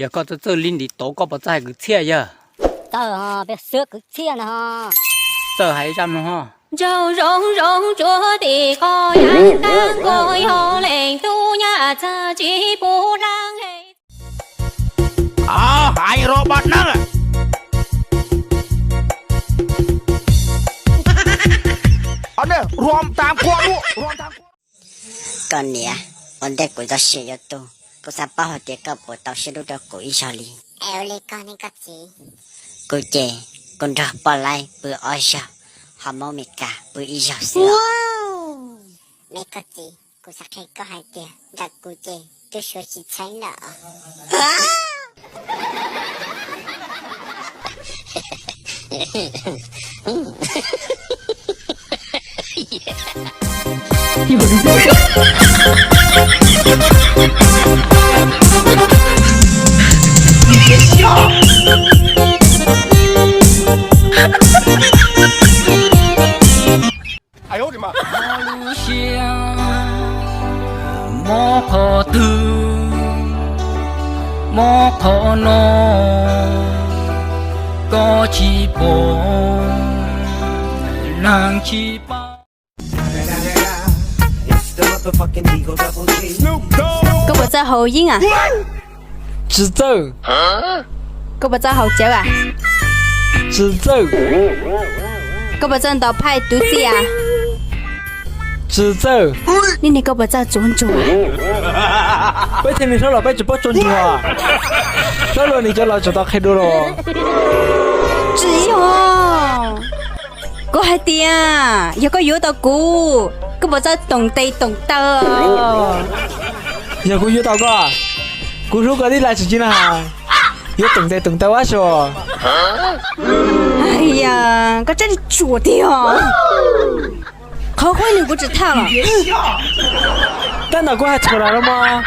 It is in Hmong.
Yog koj txawj txawj li ntiv tauv koj puas txawj hais kwv txhiaj yawg? Txawj, peb xwb kwv txhiaj na ho. Txawj hais zaj mloog ho. Nraug zoo zoo tsuav tim qhov yaj kab nkaus yog leej tub nyaj txag tsis pub dlaab. Hais rau poj neeg. Koj niam, ua ntej kuv tau sim yuav tug, kuv xav paub hais tias koj puas tau siab dub rau kuv ib zaug li. Es ua li koj ne koj txiv? Kuv ces kuv nrog poj laib pw ob zaug, ho Hmoob Mes Kas pw ib zaug xwb. Ne koj txiv, kuv xav qhia koj hais tias ntawm kuv ces twb suav tsis txheeb lawm. Lub siab mob qhov twg, mob qhov no, koj tsis pom, neeg tsis paub. Koj puas txawj haus yeeb a? Tsis txawj. Koj puas txawj haus cawv a? Tsis txawj. Koj puas txawj ntaus phaij tuv txij a? Tsis txawj. Neb ne koj puas txawj tsuav ntsuag? Peb thiaj li hlob los peb tsis paub tsuav ntsuag. Hlob los nim cov los tseem tau qhia dua los. Tsis yog. Kuv hais tias yog koj yuav tau kuv, koj puas txawj toom tes toom taw? Yog kuv yuav tau koj, kuv hlub koj tib lais tsis ci na. Yuav toom tes toom taw ua si. Yog koj tseem tsuas tiag. Qhov qub nws kuv tsis thaj los. Tab ntawm kuv hais txhaum lawm los mas.